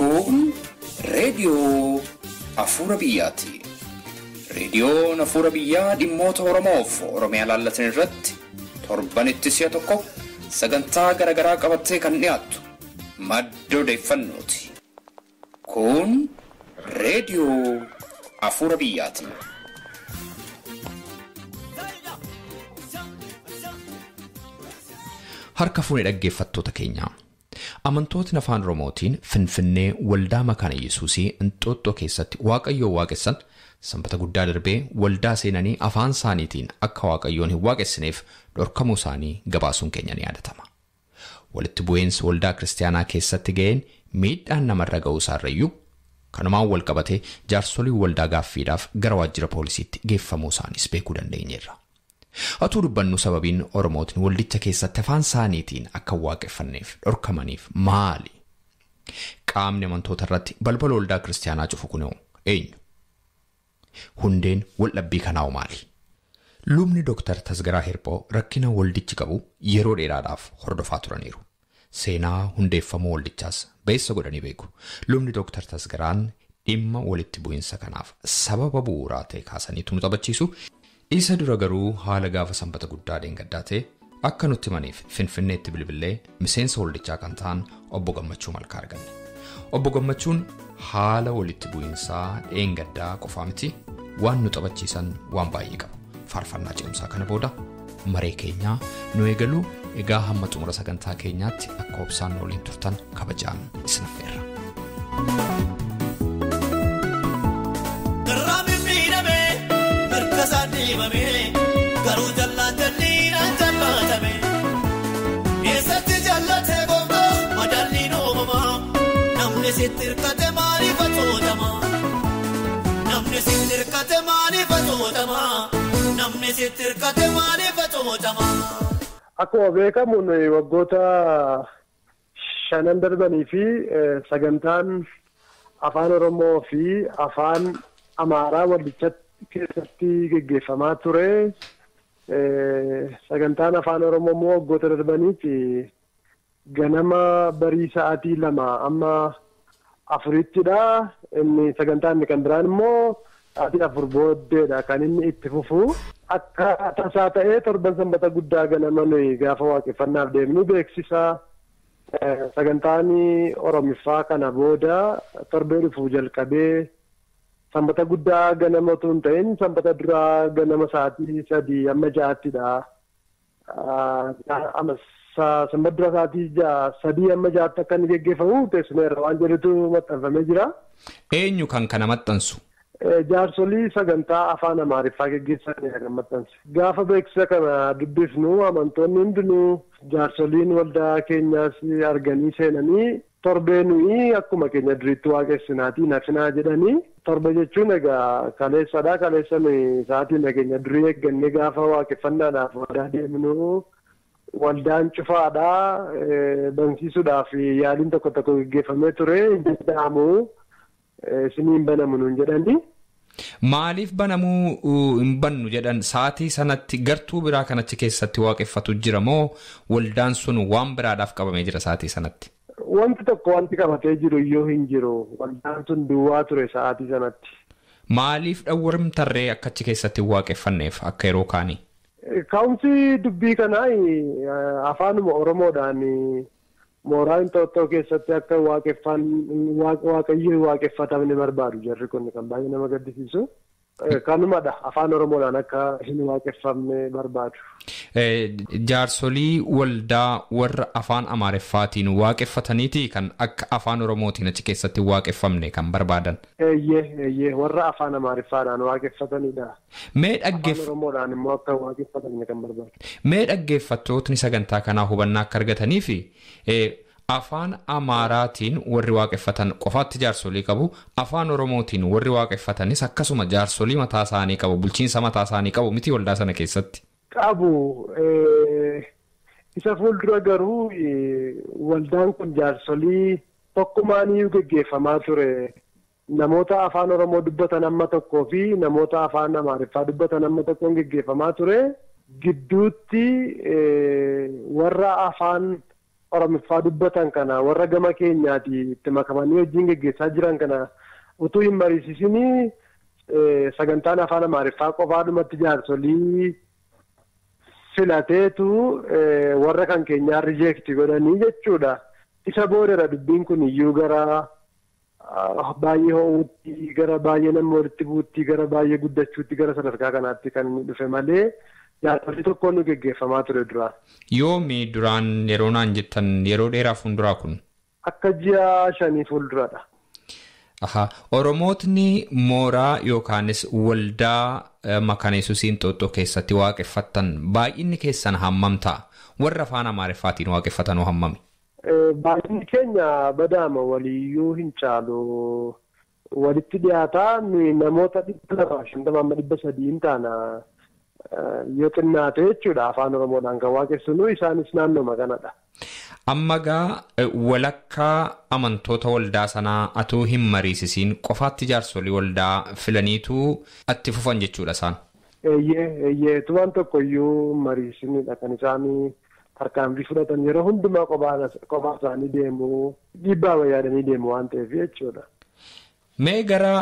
Kun reediyoo Afuura Biyyaati. Reediyoon Afuura Biyyaa dhimmoota Oromoof Oromiyaa laallatan irratti torbanitti si'a tokko sagantaa garaagaraa qabattee kan dhiyaattu madda odeeffannooti. Kun reediyoo Afuura Biyyaati. Harka fuunee dhaggeeffattoota keenyaa. Amantootni afaan Oromootiin Finfinnee waldaa Makaana Yesuusii Inxooxxoo keessatti Waaqayyoon waaqessan sanbata guddaa darbee waldaa seenanii afaan isaaniitiin akka Waaqayyoon hin waaqessineef dhorkamuu isaanii gabaasuun keenya ni yaadatama. Walitti bu'iinsi waldaa kiristaanaa keessatti ga'een miidhaan namarra ga'uu isaarrayyuu kanumaan wal qabatee jaarsoliin waldaa gaaffiidhaaf gara waajjira poolisiitti geeffamuu isaaniis beekuu dandeenyeerra. Atuu dubbannu sababiin Oromootni waldicha keessatti afaan isaaniitiin akka waaqeffanneef dhorkamaniif maali? Qaamni amantoota irratti balbala waldaa kiristaanaa cufu kun eenyu? Hundeen waldhabbii kanaa maali? Lubni Dooktar Tasgaraa Hirphoo rakkina waldichi qabu yeroo dheeraadhaaf hordofaa turaniiru. Seenaa hundeeffamuu waldichaas beessa godhanii beeku. Lubni Dooktar Tasgaraan dhimma walitti bu'iinsa kanaaf sababa bu'uuraa ta'e kaasaniitu nu taphachiisu. Isa dura garuu haala gaafa sanbata guddaa dheengaddaa ta'e akka nutti himaniif Finfinneetti bilbilee miseensa waldichaa kan ta'an obbo Gammachuu Malkaa arganne. Obbo Gammachuun haala walitti bu'iinsaa dheengaddaa qofaa miti waan nu taphachiisan waan baay'ee qabu. Faarfannaa ce'umsaa kana booda maree keenyaa nu eegalu. Egaa hamma xumura sagantaa keenyaatti akka obsaan nu waliin turtan kabajaan isin affeerra. Garuu jallaan jalliinaan jaallatame eessatti jaallatee gooftaa madaalliin uumamaa namni sitti hirkate maaliif atootama namni sitti hirkate maaliif atootama namni sitti hirkate maaliif atootama. Akkuma beekamu waggoota shanan darbanii fi sagantaan afaan Oromoo fi afaan Amaaraa waldichatti keessatti geggeeffamaa ture. Sagantaan afaan Oromoo immoo waggoota darbaniif ganama barii sa'aatii 2 amma 4ttidha. Inni sagantaan inni kan biraan immoo sa'aatii 4 booddeedha kan inni itti fufu. Akka tasaa ta'ee torban sanbata guddaa ganama nuyi gaafa waaqeffannaaf deemnu beeksisa. Sagantaan Oromiffaa kana booda torbee dhufuu jalqabee sanbata guddaa ganama otoo hin ta'in sanbata duraa ganama sa'aatii 3 amma 6ttidha. Sanbata duraa sa'aatii 3 amma 6tti akka inni geggeeffamu teessumeerra waan jedhutu maxxanfamee jira. Eenyu kan kana maxxansu? Jaarsolii sagantaa afaan Amaariffaa geggeessanidha kan maxxansu. Gaafa beeksisa kana dubbifnu amantoonni hundinuu jaarsoliin waldaa keenyaas arganii seenanii torbee nuyi akkuma keenya duriitti waaqessinaatii nafinaa jedhanii. Torba jechuun egaa kaleessadha. Kaleessa nuyi sa'aatii nageenya durii eeggannee gaafa waaqeffannaadhaaf waldaa deemnu waldaan cufaadha. Bansiisuudhaaf yaaliin tokko tokko geggeeffamee ture. Hin danda'amu isiniin banamu nuun jedhanii. Maaliif banamuu hin bannu jedhan? Sa'aatii sanatti gartuu biraa kanachi keessatti waaqeffatu jira moo waldaan sun waan biraadhaaf qabamee jira sa'aatii sanatti? Wanti tokko wanti qabatee jiru iyyuu hin jiru. Waldaan sun duwwaa ture sa'aatii sanatti. Maaliif dhawwaramtarree akka achi keessatti waaqeffanneef akka yeroo kaanii? Ka'umsi dubbii kanaa afaanuma Oromoodhaan mooraa Inxooxxoo keessatti akka waaqayyo waaqeffatamne barbaadu jarri kun kan baay'ee nama gaddisiisu. Kanumadha afaan Oromoodhaan akka hin waaqeffamne barbaadu. Jaarsolii waldaa warra afaan Amaariffaatiin waaqeffataniiti kan akka afaan Oromootiin achi keessatti waaqeffamne kan barbaadan. Eeyyee warra afaan Amaariffaadhaan waaqeffatanidha. Afaan Oromoodhaan immoo akka waaqeffatamne kan barbaadu. Mee dhaggeeffattootni sagantaa kanaa hubannaa akka argatanii fi afaan Amaaraatiin warri waaqeffatan qofaatti jaarsolii qabu, afaan Oromootiin warri waaqeffatanis akkasuma jaarsolii mataa isaanii qabu, bulchiinsa mataa isaanii qabu miti waldaa sana keessatti. Qabu. Isa fuuldura garuu waldaan kun jaarsolii tokkumaaniyyuu geggeeffamaa ture. Namoota afaan Oromoo dubbatan amma tokkoo fi namoota afaan Amaariffaa dubbatan amma tokkoon geggeeffamaa ture. Gidduutti warra afaan Oromiffaa dubbatan kana warra gama keenyaati itti makamanii wajjin geggeessaa jiran kana utuu hin mariisisinii sagantaan afaan Amaariffaa qofaadhumatti jaarsolii filateetu warra kan keenyaa rijeekti godhanii jechuudha. Isa boodara dubbiin kun iyyuu gara baay'ee ho'uutti, gara baay'ee nama walitti bu'uutti, gara baay'ee guddachuutti, gara sadarkaa kanaatti kan inni dhufe malee jaarsolii tokkoon nu geggeeffamaa ture duraan. Yoomi duraan yeroo naan jettan yeroo dheeraa fuulduraa kun? Akka ji'a 5 fuulduradha. Aha. Oromootni mooraa yookaanis waldaa Makaana Yesuusii Inxooxxoo keessatti waaqeffattan baay'inni keessan hammam ta'a? Warra afaan Amaariffaatiin waaqeffatanoo hammami? Baay'inni keenya badaama waliyyuu hin caalu. Walitti dhiyaataa nuyi namoota 250 amma 300 hin taana yoo xinnaate jechuudha afaan Oromoodhaan kan waaqessinu isaanis naannooma kanadha. Amma gaa walakkaa amantoota waldaa sanaa atuu hin mariisisiin qofaatti jaarsolii waldaa filaniitu itti fufan jechuudha isaan. Eeyyee waan tokko iyyuu mariisinidha kan isaan tarkaanfii fudhatan yeroo hundumaa kophaa isaanii deemu dhiibbaa yaadanii deemu waan ta'eef jechuudha. Mee gara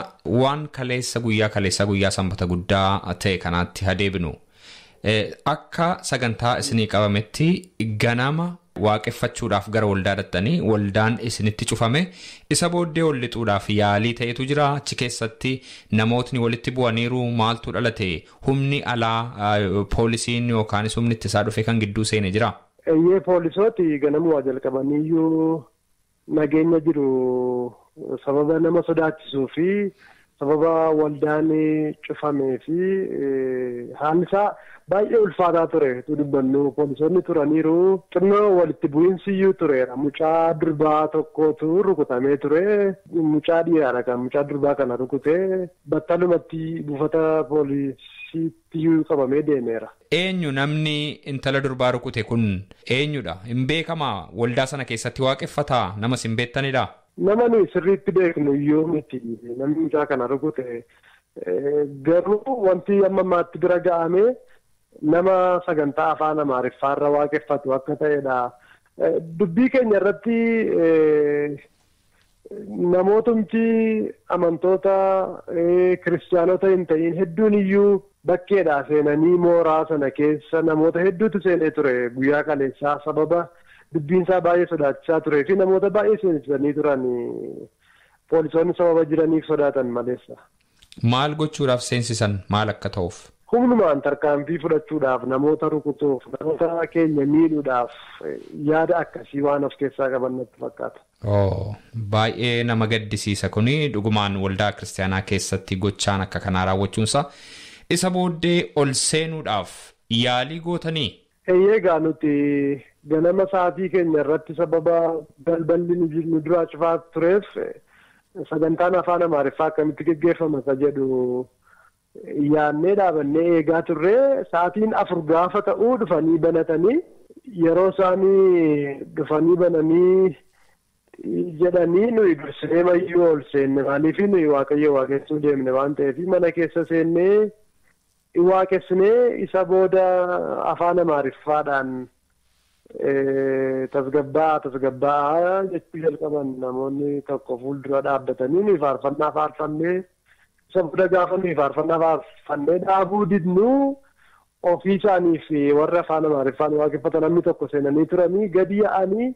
waan kaleessa guyyaa sanbata guddaa ta'e kanaatti adeemnu. Akka sagantaa isinii qabametti ganama waaqeffachuudhaaf gara waldaa dhattanii waldaan isinitti cufame isa booddee ol lixuudhaaf yaalii ta'etu jira. Achi keessatti namootni walitti bu'aniiru maaltu dhalate humni alaa poolisiin yookaanis humni ittisaa dhufe kan gidduu seene jira. Eeyyee poolisooti ganamuma jalqabaniiyyuu nageenya jiru sababa nama sodaachisuu fi sababa waldaan cufamee fi haalli isaa baay'ee ulfaataa ture dubbannu poolisoonni turaniiru xinnoo walitti bu'iinsiyyuu tureera. Mucaa durbaa tokkotu rukutamee ture. Mucaa dhiiraadha kan mucaa durbaa kana rukute battalumatti buufata poolisiitti qabamee deemeera. Eenyu namni intala durbaa rukute kun eenyudha? Hin beekamaa? Waldaa sana keessatti waaqeffataa? Namas hin beektanidha? Nama nuyi sirriitti beeknu iyyuu miti namni mucaa kana rukute garuu wanti amma ammaatti bira ga'ame nama sagantaa afaan Amaariffaarra waaqeffatu akka ta'edha. Dubbii keenya irratti namootumti amantoota kiristaanota hin ta'in hedduun iyyuu bakkeedhaa seenanii mooraa sana keessa namoota hedduutu seenee ture guyyaa kaleessaa sababa dubbiin isaa baay'ee sodaachisaa turee fi namoota baay'ee seensisanii turan poolisoonni sababa jiraniif sodaatan maleessa. Maal gochuudhaaf seensisan maal akka ta'uuf? Humnumaan tarkaanfii fudhachuudhaaf namoota rukutuuf namoota keenya miidhuudhaaf yaada akkasii waan of keessaa qaban natti fakkaata. Baay'ee nama gaddisiisa kuni dhugumaan waldaa kiristaanaa keessatti gochaan akka kanaa raawwachuunsa isa booddee ol seenuudhaaf yaalii gootanii? Eeyyee egaa nuti ganama sa'aatii keenya irratti sababa balballi nu duraa cufaa tureef sagantaan afaan Amaariffaa akkamitti geggeeffama isa jedhu yaannee dhaabannee eegaa turre sa'aatiin 4 gaafa ta'uu dhufanii banatanii yeroo isaanii dhufanii bananii jedhanii nuyi dursinee mayyuu ol seenne maaliif nuyi waaqayyo waaqessuu deemne waan ta'eef mana keessa seennee waaqessinee isa booda afaan Amaariffaadhaan tasgabbaa jechuu jalqaban namoonni tokko fuuldura dhaabbatanii nuyi faarfannaa faarfannee isa booda gaafa nuyi faarfannaa faarfannee dhaabuu didnuu ofii isaanii fi warra afaan Amaariffaan waaqeffatan namni tokko seenanii turanii gadi yaa'anii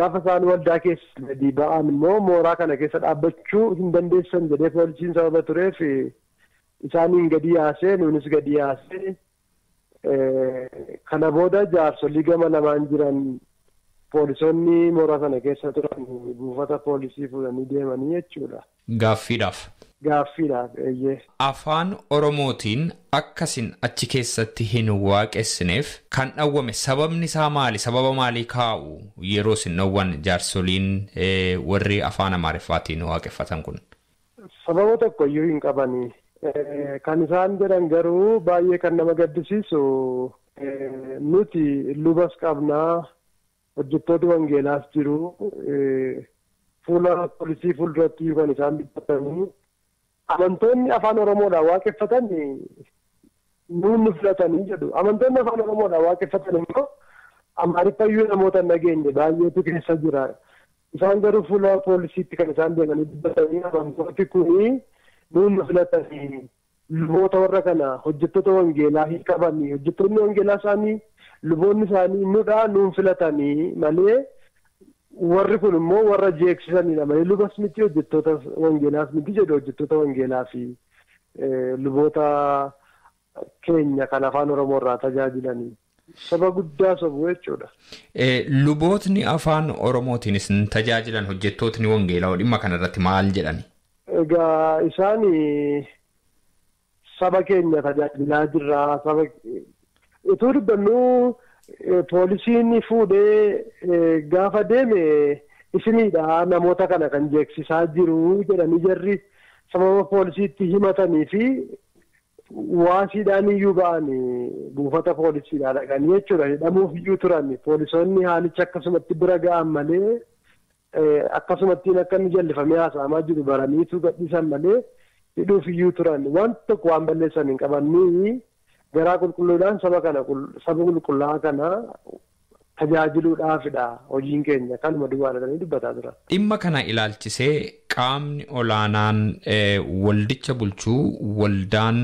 gaafa isaan waldaa keessa gadi ba'an immoo mooraa kana keessa dhaabbachuu hin dandeessan jedhee poolisiin sababa tureef isaaniin gadi yaasee nuunis gadi yaasee kana booda jaarsolii gama lamaan jiran poolisoonni mooraa sana keessa turan buufata poolisii fuudhanii deemanii jechuudha. Gaaffiidhaaf. Gaaffiidhaaf eeyyee. Afaan Oromootiin akkasin achi keessatti hin waaqessineef kan dhawwame sababni isaa maali? Sababa maalii kaa'u yeroo isin dhawwan jaarsoliin warri afaan Amaariffaatiin waaqeffatan kun? Sababa tokko iyyuu hin qabanii. Kan isaan jedhan garuu baay'ee kan nama gaddisiisu nuti lubas qabnaa hojjettoota wangeelaas jiru fuula poolisii fuulduratti kan isaan dubbatanii amantoonni afaan Oromoodhaan waaqeffatan nuun nu filatanii jedhu. Amantoonni afaan Oromoodhaan waaqeffatan immoo Amaariffayyuu namoota hin dhageenye baay'eetu keessa jira. Isaan garuu fuula poolisiitti kan isaan deemanii dubbatanii amantooti kuni nuun filatanii luboota warra kana hojjettoota wangeelaa hin qabanii hojjettoonni wangeelaa isaanii luboonni isaanii nudhaa nuun filatanii malee warri kun immoo warra jeeksisanidha malee lubas miti hojjettoota wangeelaas miti jedhu hojjettoota wangeelaa fi luboota keenya kan afaan Oromoo irraa tajaajilanii. Saba guddaa sobu jechuudha. Lubootni afaan Oromootiinis tajaajilan hojjettootni wangeelaa dhimma kanarratti maal jedhani? Egaa isaan saba keenya tajaajilaa jirra. Saba utuu dubbannu poolisiin fuudhee gaafa deeme isinidha namoota kana kan jeeksisaa jiru jedhanii jarri sababa poolisiitti himatanii fi waasiidhaan iyyuu ba'anii buufata poolisiidhaa dhaqanii jechuudha. Hidhamuuf iyyuu turan poolisoonni haalicha akkasumatti bira ga'an malee akkasumattiin akka inni jallifamee haasa'amaa jiru baraniitu gadhiisan malee hidhuuf iyyuu turan. Waan tokko waan balleessan hin qaban nuyi garaa qulqulluudhaan saba kana saba qulqullaa'aa kana tajaajiluudhaafidha hojiin keenya kanuma duwwaa dhaqanii dubbataa turan. Dhimma kana ilaalchisee qaamni olaanaan waldicha bulchuu waldaan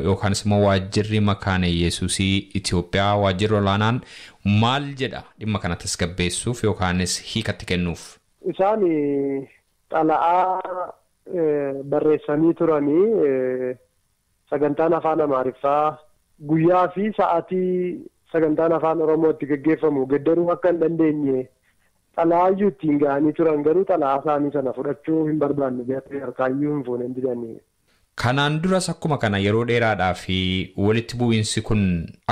yookaanis immoo waajjirri Makaana Yesuusii Itoophiyaa waajjirri olaanaan maal jedha dhimma kana tasgabbeessuuf yookaanis hiikatti kennuuf? Isaan xala'aa barreessanii turanii sagantaan afaan Amaariffaa guyyaa fi sa'aatii sagantaan afaan Oromootti gaggeeffamu geddaruu akka hin dandeenye xala'aayyuu ittiin ga'anii turan garuu xala'aa isaanii sana fudhachuu hin barbaanne jedhanii harkaayyuu hin fuune hin didanii. Kanaan duras akkuma kana yeroo dheeraadhaa fi walitti bu'iinsi kun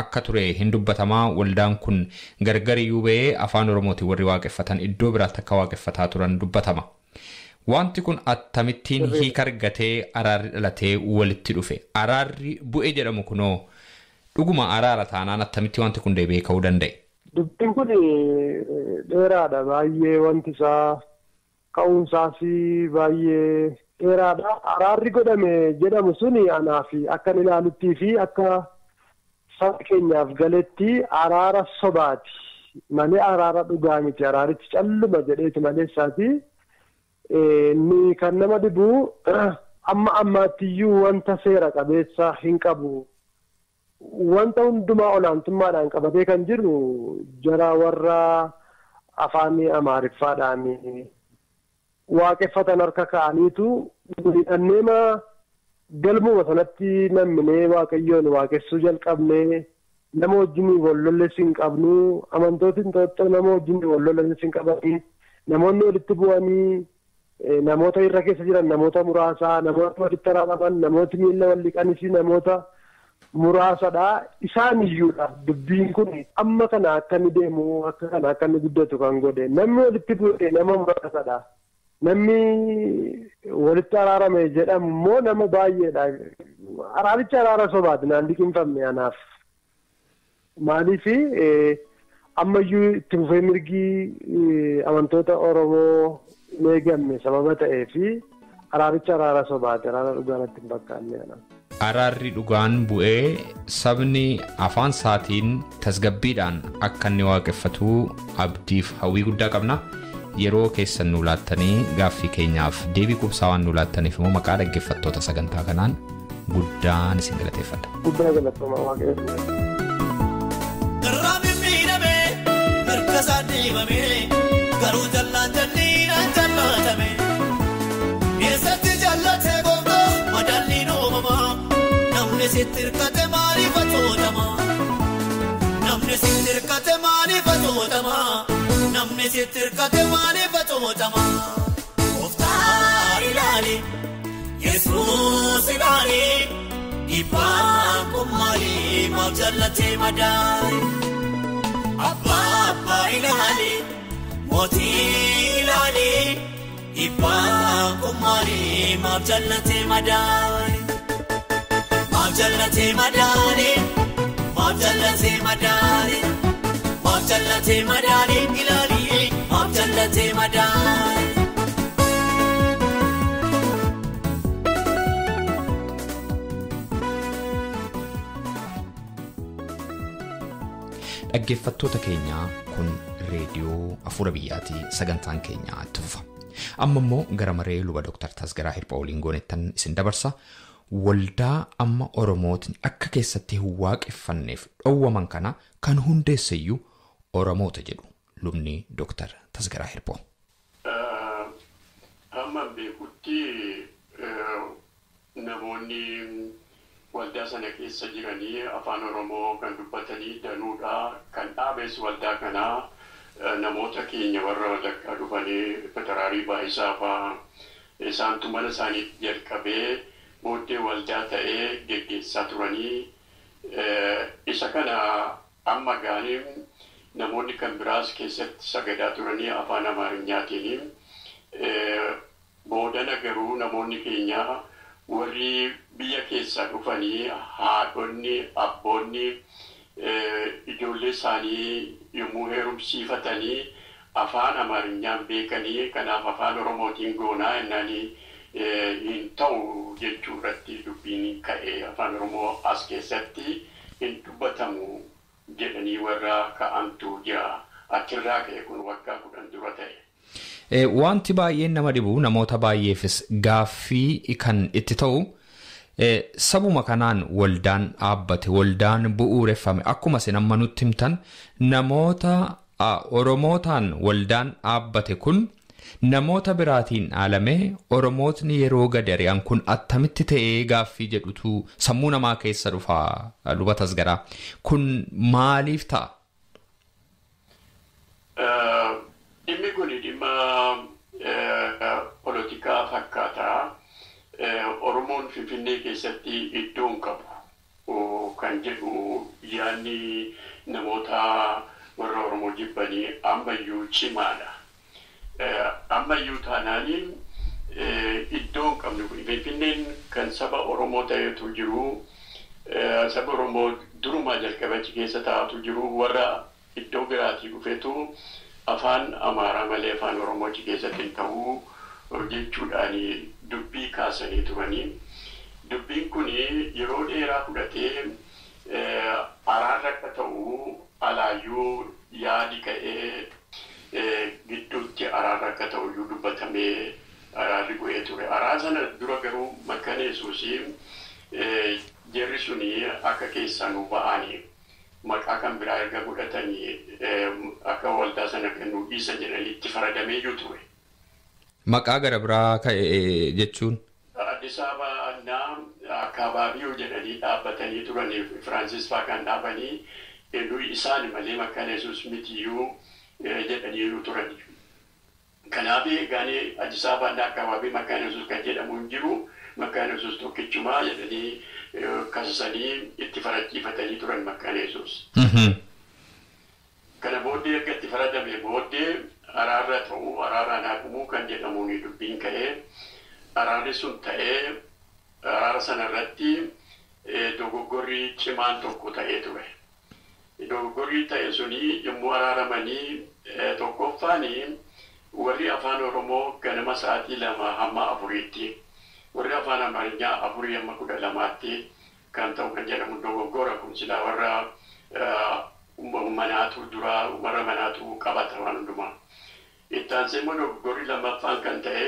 akka ture hin dubbatamaa waldaan kun gargar iyyuu ba'ee afaan Oromootiin warri waaqeffatan iddoo biraatti akka waaqeffataa turan dubbatama. Wanti kun akkamittiin hiika argatee araarri dhalatee walitti dhufe? Araarri bu'e jedhamu kunoo dhuguma araara taanaan attamitti wanti kun deebi'ee ka'uu danda'e? Dubbiin kun dheeraadha baay'ee wanti isaa ka'uunsaas baay'ee dheeraadha. Araarri godhame jedhamu suni anaa fi akka ilaaluttii fi akka saba keenyaaf galetti araara sobaati malee araara dhugaa miti. Araarichi calluma jedheeti malee isaati. Inni kan nama dhibu amma ammaattiyyuu wanta seera qabeessa hin qabu. Wanta hundumaa olaantummaadhaan qabatee kan jiru jara warra afaan Amaariffaadhaan waaqeffatan harka kaa'aniitu hidhanneema galmuma sanatti namminee waaqayyoon waaqessuu jalqabnee nama wajjin wal lolles hin qabnu amantooti Inxooxxoo nama wajjin wal lolles hin qabanii namoonni walitti bu'anii namoota irra keessa jiran namoota muraasaa namoota walitti araaraman namooti miilla wal dhiqanis namoota muraasadha. Isaan iyyuudha dubbiin kun amma kana akka inni deemu akka kana akka inni guddatu kan godhe namni walitti bu'e nama muraasadha. Namni walitti araarame jedhamu immoo nama baay'eedha. Araarichi araara sobaati naan liqinfamne anaaf. Maaliif ammayyuu itti fufee mirgi amantoota Oromoo hin eegamne sababa ta'eef araarichi araara sobaati araara dhugaa natti hin fakkaanne anaaf. Araarri dhugaan bu'ee sabni afaan isaatiin tasgabbiidhaan akka inni waaqeffatu abdiif hawwii guddaa qabna. Yeroo keessan nu laattanii gaaffii keenyaaf deebii quubsaa waan nu laattaniif immoo maqaa dhaggeeffattoota sagantaa kanaan guddaan isin galateeffadha. Guddaa galatoomaa waaqayyo. Garraamni miidhamee mirga isaa dhiibamee garuu jallaan jalliidhaan jallatame. Eessatti jallatee gooftaa madaalliin uumamaa namni sitti hirkate maaliif atootama? Namni sitti hirkate maaliif atootama? Namni sitti hirkate maaliif atootama? Gooftaa ilaali, Yesuus ilaali, dhiibbaan kun maali maaf jallatee madaali? Abbaa abbaa ilaali, mootii ilaali, dhiibbaan kun maali maaf jallatee madaali? Maaf jallatee madaali, maaf jallatee madaali. Maaf jallatee madaali ilaali maaf jallatee madaali. Dhaggeeffattoota keenyaa kun reediyoo Afuura Biyyaatii sagantaan keenyaa itti fufa. Amma immoo gara maree luba Dr. Tasgaraa Hirphoo waliin goonettan isin dabarsa. Waldaa amma Oromootni akka keessatti hin waaqeffanneef dhowwaman kana kan hundeesseyyuu Oromoota jedhu lubni Dr. Tasgaraa Hirphoo. Amma beekutti namoonni waldaa sana keessa jiranii afaan Oromoo kan dubbatanii danuudha. Kan dhaabes waldaa kanaa namoota keenya warra Wallaggaa dhufanii Federaalii Baayisaa fa'aa isaantu mana isaaniitti jalqabee booddee waldaa ta'ee geggeessaa turanii isa kana amma gaanii namoonni kan biraas keessatti sagadaa turanii afaan Amaarinyaatiin. Boodana garuu namoonni keenya warri biyya keessaa dhufanii haadhonni, abboonni ijoollee isaanii yommuu heerumsiifatanii afaan Amaarinyaan beekanii kanaaf afaan Oromootiin goonaa jennaanii hin ta'u jechuu irratti dubbiin ka'ee afaan Oromoo as keessatti hin dubbatamu jedhanii warra ka'antu jira. Achirraa ka'e kun waggaa 10 dura ta'e. Wanti baay'een nama dhibu namoota baay'eefis gaaffii kan itti ta'u sabuma kanaan waldaan dhaabbate waldaan bu'uureffame akkuma isin amma nutti himtan namoota Oromootaan waldaan dhaabbate kun namoota biraatiin dhaalamee Oromootni yeroo gadi ari'an kun attamitti ta'ee gaaffii jedhutu sammuu namaa keessa dhufa luba Tasgaraa. Kun maaliif ta'a? Dhimmi kun dhimma polotikaa fakkaata. Oromoon Finfinnee keessatti iddoo hin qabu kan jedhu yaadni namoota warra Oromoo jibbanii ammayyuu cimaadha. Ammayyuu taanaaniin iddoo hin qabnu kun Finfinneen kan saba Oromoo ta'etu jiru, saba Oromoo durumaa jalqabee achi keessa taa'atu jiru, warra iddoo biraatii dhufetu afaan Amaaraa malee afaan Oromoo achi keessatti hin ta'u jechuudhaan dubbii kaasanii turanii. Dubbiin kun yeroo dheeraa fudhatee araarra akka ta'u alaayyuu yaadi ka'ee gidduutti araarra akka ta'u iyyuu dubbatamee araarri bu'ee ture. Araara sana dura garuu Makkaana Yesuusii jarri suni akka keessaa nu ba'anii maqaa kan biraa erga godhatanii akka waldaa sana kennuu dhiisa jedhanii itti faradamee jiru ture. Maqaa gara biraa ka'e jechuun? Addis Ababaa Akkaabaabiyyuu jedhanii dhaabbatanii turanii Firaansis fa'aa kan dhaabanii isaan malee Makkaana Yesuus mitiyyuu jedhanii turan. Kanaaf eegaanii Addis Ababaa Akkaabaabii Makkaana Yesuus kan jedhamu hin jiru. Makkaana Yesuus tokkichumaa jedhanii kasasanii itti farachiifatanii turan Makkaana Yesuus. Kana booddee erga itti faradame booddee araarra ta'uu araaraan haqumuu kan jedhamuun dubbiin ka'ee araarri sun ta'ee araara sanarratti dogoggorri cimaan tokko ta'ee ture. Dogoggorri ta'e suni yommuu araaramanii tokkoffaanii warri afaan Oromoo ganama sa'aatii 2 hamma 4tti warri afaan Amaarinyaa 4 hamma 12tti kan ta'u kan jedhamu dogoggora kun silaa warra manaatu duraa warra manaatu qabata waan hundumaa. Itti aansee immoo dogoggorri lammaffaan kan ta'e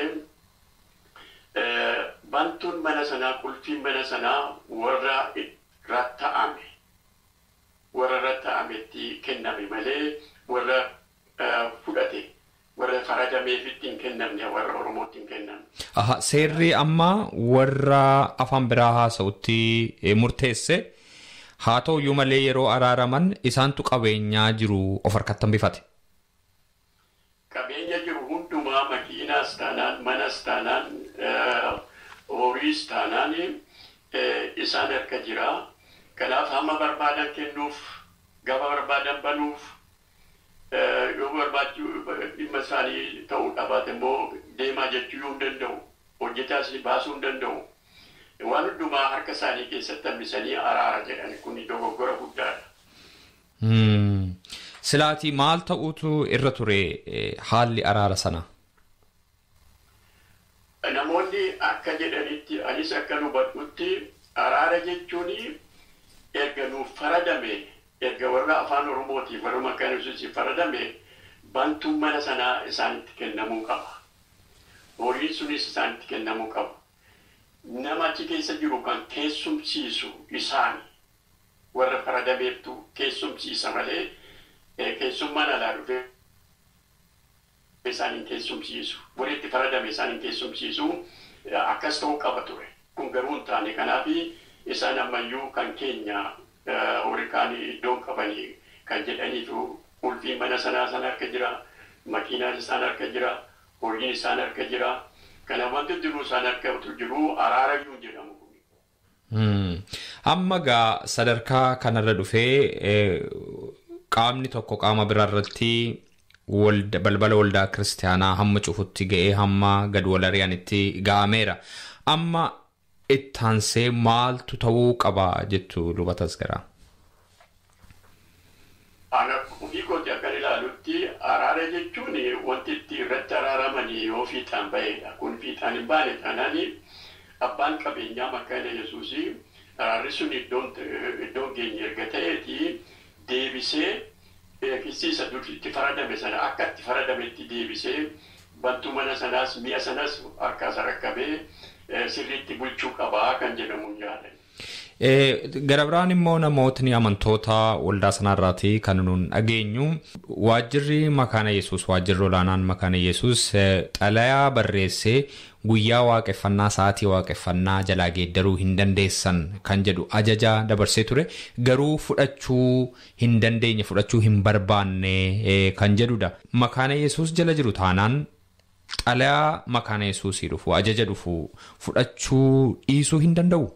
bantuun mana sanaa qulfiin mana sanaa warra ratta'ame warra ratta'ametti kenname malee warra fudhate warra faradameefitti hin kennamne warra Oromootti hin kennamne. Aha, seerri amma warra afaan biraa haasa'utti murteesse haa ta'uyyuu malee yeroo araaraman isaantu qabeenyaa jiru of harkatti hambifate. Qabeenya jiru hundumaa makiinaas taanaan manas taanaan horiis taanaan isaan harka jira. Kanaaf hamma barbaadan kennuuf gaba barbaadan banuuf yoo barbaachuu dhimma isaanii ta'uu dhabaate immoo deemaa jechuu hin danda'u. Hojjetaas baasuu hin danda'u. Waan hundumaa harka isaanii keessatti hambisanii araara jedhan kun dogoggora guddaadha. Silaatii maal ta'uutu irra ture haalli araara sana? Namoonni akka jedhanitti anis akka hubadhutti araara jechuun erga nuuf faradame Erga warra afaan Oromootiif warra Makaana Yesuusiif faradame bantuun mana sanaa isaanitti kennamuu qaba. Horiin sunis isaanitti kennamuu qaba. Nama achi keessa jiru kan keessumsiisu isaani. Warra faradameeftu keessumsiisa malee keessummaan alaa dhufee isaan hin keessumsiisu. Warri itti faradame isaan hin keessumsiisu akkas ta'uu qaba ture. Kun garuu hin taane, kanaaf isaan ammayyuu kan keenya warri kaan iddoon qabanii kan jedhaniitu ulfiin mana sanaa isaan harka jira, makiinaan isaan harka jira, horiin isaan harka jira. Kana wanti jiru isaan harka jiru araarayyuu jedhamu. Amma gaa sadarkaa kanarra dhufee qaamni tokko qaama biraarratti balbala waldaa kiristaanaa hamma cufutti ga'ee hamma gad wal ari'anitti ga'ameera. Amma ittaansee maaltu ta'uu qaba jettu luba Tasgaraa? Ana ofii kooti akkan ilaalutti araara jechuun wanti itti irratti araaramanii yoo fiixaan ba'edha. Kun fiixaan hin baane taanaan abbaan qabeenyaa Makaana Yesuusii araarri sun iddoon geenye erga ta'eeti deebisee kisiisa dur itti faradame sana akka itti faradametti deebisee bantuu mana sanaas mi'a sanas harkaas rakkabee sirriitti bulchuu qabaa kan jedhamu yaadan. Gara biraan immoo namootni amantoota waldaa sanarraati kan nuun dhageenyu waajjirri Makaana Yesuus waajjirri olaanaan Makaana Yesuus xalayaa barreessee guyyaa waaqeffannaa sa'aatii waaqeffannaa jalaa geeddaruu hin dandeessan kan jedhu ajaja dabarsee ture, garuu fudhachuu hin dandeenye, fudhachuu hin barbaanne kan jedhudha. Makaana Yesuus jala jiru taanaan xalayaa Makaana Yesuusii dhufu ajaja dhufu fudhachuu dhiisuu hin danda'u.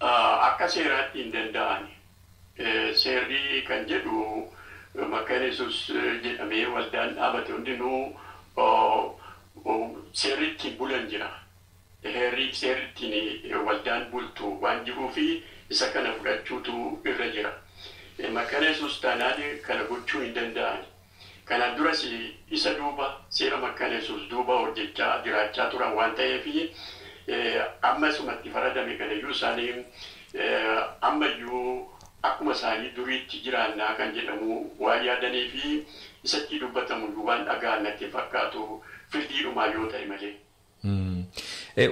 Akka seeraatti hin danda'ani. Seerri kan jedhu Makaana Yesuus jedhamee waldaan dhaabate hundinuu seerri ittiin bulan jira. Heerri seerri ittiin waldaan bultu waan jiruu fi isa kana fudhachuutu irra jira. Makaana Yesuus taanaan kana gochuu hin danda'ani. Kanaan duras isa duuba seera Makaana Yesuus duuba hojjechaa jiraachaa turan waan ta'eef ammasumatti faradame kanayyuu isaanii ammayyuu akkuma isaanii duriitti jiraannaa kan jedhamu waan yaadanii fi isatti dubbatamu waan dhaga'an natti fakkaatu firdiidhumaa yoo ta'e malee.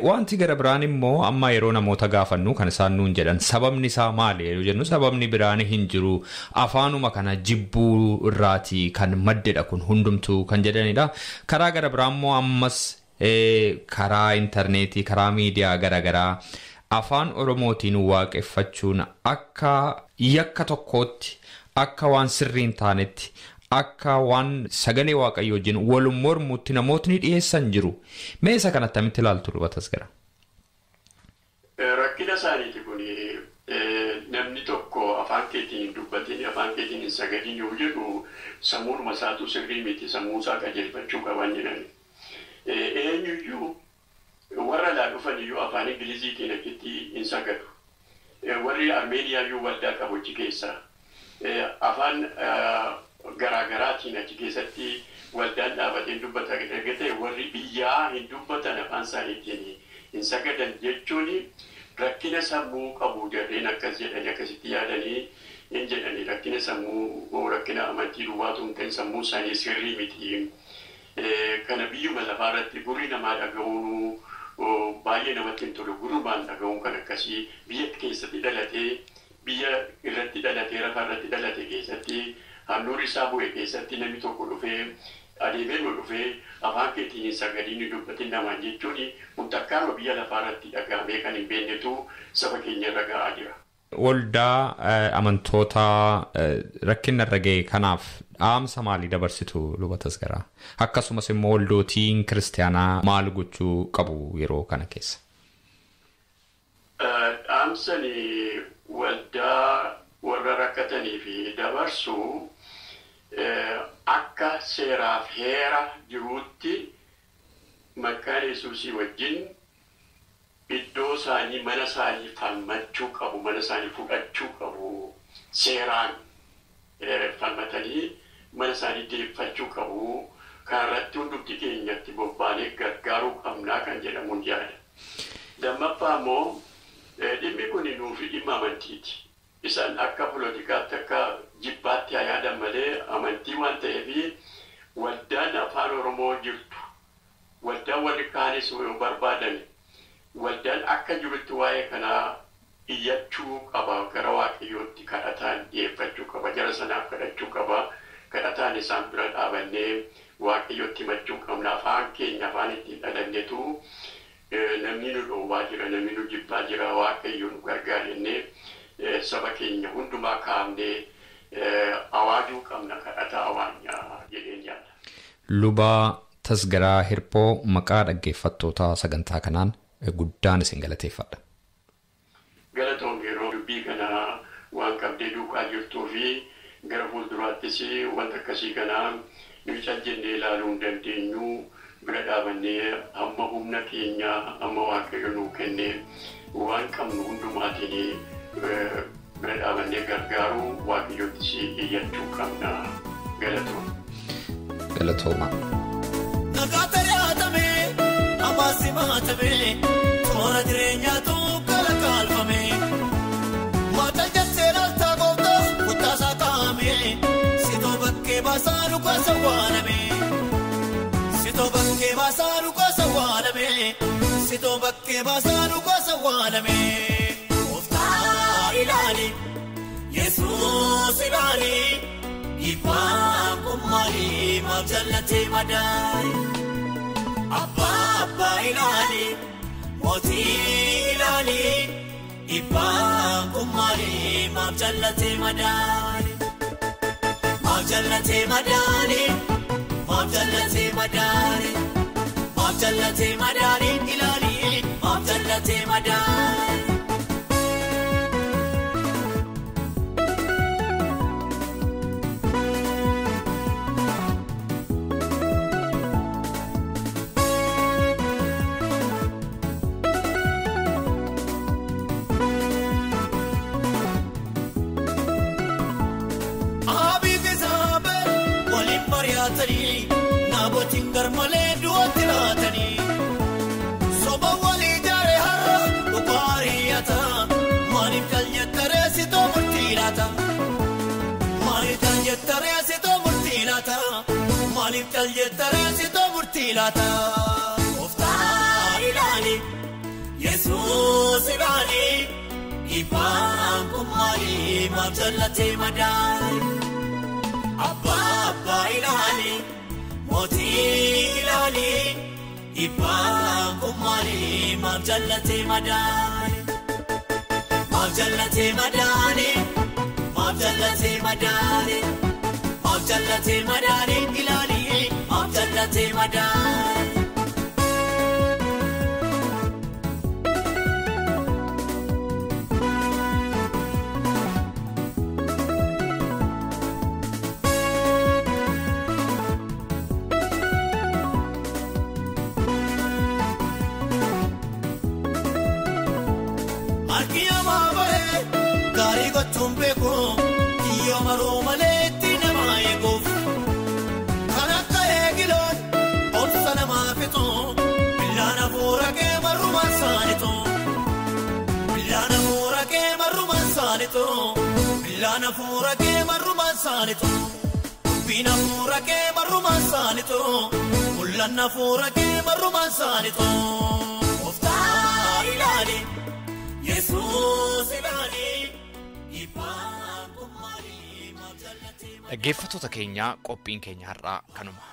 Wanti gara biraan immoo amma yeroo namoota gaafannu kan isaan nuun jedhan sababni isaa maali yeroo jennu sababni biraan hin jiru afaanuma kana jibbuu irraatii kan maddedha kun hundumtuu kan jedhanidha. Karaa gara biraan immoo ammas karaa intarneetii karaa miidiyaa garaagaraa afaan Oromootiin waaqeffachuun akka yakka tokkootti akka waan sirrii hin taanetti akka waan sagalee Waaqayyoo wajjin wal mormutti namootni dhiyeessan jiru. Mee isa kana akkamitti ilaaltu luba Tasgaraa? Rakkina isaaniiti kun namni tokko afaan keetiin hin dubbatin afaan keetiin hin sagadin yoo jedhu sammuunuma isaatu sirrii miti, sammuu isaa qajeelfachuu qaban jedhani. Eenyuyyuu warra alaa dhufan iyyuu afaan Ingiliziitiin achitti hin sagadu. Warri Armeeniyaayyuu waldaa qabu achi keessa. Afaan garaagaraatiin achi keessatti waldaan dhaabatee dubbata erga ta'e warri biyyaa hin dubbatan afaan isaaniitiin hin sagadan jechuun rakkina sammuu qabu jarreen akkas jedhanii akkasitti yaadanii hin jedhanii rakkina sammuu rakkina amantii duwwaatu hin ta'in sammuu isaanii sirrii miti. Kana biyyuma lafaarratti gurri namaa dhaga'uun baay'ee namatti hin tolu, gurrumaan dhaga'uun kan akkasii biyya keessatti dhalatee biyya irratti dhalatee lafa irratti dhalate keessatti handhuurri isaa bu'e keessatti namni tokko dhufee adeemee nu dhufee afaan keetiin hin sagadiin hin dubbatin namaan jechuun kun takkaanuma biyya lafaarratti dhaga'amee kan hin beeknetu saba keenya irra ga'aa jira. Waldaa amantoota rakkina irra ga'e kanaaf dhaamsa maalii dabarsitu luba Tasgaraa? Akkasumas immoo waldootiin kiristaanaa maal gochuu qabu yeroo kana keessa? Dhaamsani waldaa warra rakkatanii fi dabarsu akka seeraaf heera jiruutti Makaana Yesuusii wajjin iddoo isaanii mana isaanii falmachuu qabu, mana isaanii fudhachuu qabu, seeraan falmatanii mana isaanii deeffachuu qabu. Kanarratti hundumti keenyatti bobbaanee gargaaruu qabnaa kan jedhamuun yaada. Lammaffaa immoo dhimmi kun nuufi dhimma amantiiti. Isaan akka poolitikaatti akka jibbaatti haa yaadan malee amantii waan ta'eef waldaan afaan Oromoo jirtu waldaan warri kaanis yoo barbaadan waldaan akka jirutti waa'ee kanaa iyyachuu qaba gara Waaqayyootti kadhataan dhiyeeffachuu qaba jara sanaaf kadhachuu qaba kadhataan isaan bira dhaabannee Waaqayyootti himachuu qabna afaan keenya afaan ittiin dhalannetu namni nu dhoowwaa jira namni nu jibbaa jira Waaqayyo nu gargaarennee saba keenya hundumaa kaafnee awaajuu qabna kadhata awaanya jedheen yaada. Lubaa Tasgaraa Hirphoo maqaa dhaggeeffattoota sagantaa kanaan guddaan isin galateeffadha. Galatoon yeroo dubbii kana waan qabdee duukaa jirtuu fi gara fuulduraattis wanta akkasii kana nuyi cajjennee ilaaluu hin dandeenyu bira dhaabannee hamma humna keenya hamma Waaqayyo nuu kennee waan qabnu hundumaatiin bira dhaabannee gargaaruu Waaqayyoottis iyyachuu qabna. Galatooma. Galatooma. Nagaa yaadame ammaas himatame toora jireenyaatu kalaqalfame maata jettee laaltaa gooftaa kuttaasaa kaa'ame sitoo bakkee baasaa dhugaasa waaname sitoo bakkee baasaa dhugaasa waaname sitoo bakkee baasaa dhugaasa waaname gooftaa ilaali Yesuus ilaali. Dhiibbaan kun maali maaf jallatee madaali? Abbaa abbaa ilaali mootii ilaali. Dhiibbaan kun maali maaf jallatee madaali? Maaf jallatee madaali? Maaf jallatee madaali? Maaf jallatee madaali ilaali? Maaf jallatee madaali? Naabotiin garmalee du'atti laatanii soba walii ijaare har'a dhugaariyyata maaliif jal'attaree sitoo murtii laata maaliif jal'attaree sitoo murtii laata maaliif jal'attaree sitoo murtii laata. Gooftaa ilaali Yesuus ilaali dhiibbaan kun maali maaf jal'atee madaali abbaa abbaa ilaali. Mootii ilaali dhiibbaan kun maali maaf jallatee madaali? Maaf jallatee madaali? Maaf jallatee madaali? Maaf jallatee madaali ilaali? Maaf jallatee madaali? Kiyyoo maruu malee itti nama eeguuf kan akka eegiloon obsa namaa fixu billaan hafuura kee marrumaan saanitu billaan hafuura kee marrumaan saanitu billaan hafuura kee marrumaan saanitu dubbiin hafuura kee marrumaan saanitu mul'anna hafuura kee marrumaan saanitu gooftaa ilaali Yesuus ilaali. Dhaggeeffattoota keenyaa qophiin keenya har'aa kanuma.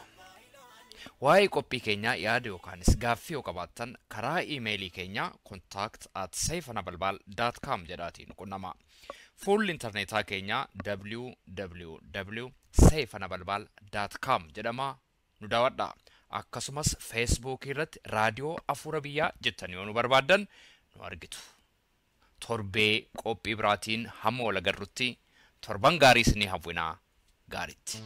Waa'ee qophii keenyaa yaada yookaanis gaaffii yoo qabaattan karaa iimeelii keenyaa contact@seifanabalbal.com jedhaatiin qunnama. Fuulli intarneetaa keenyaa www.seifanabalbal.com jedhama nu daawwadha. Akkasumas feesbuukii irratti raadiyoo Afuura Biyyaa jettanii yoo nu barbaaddan nu argitu. Torbee qophii biraatiin hamma wal agarrutti torban gaarii isinii hawwinaa gaariitti.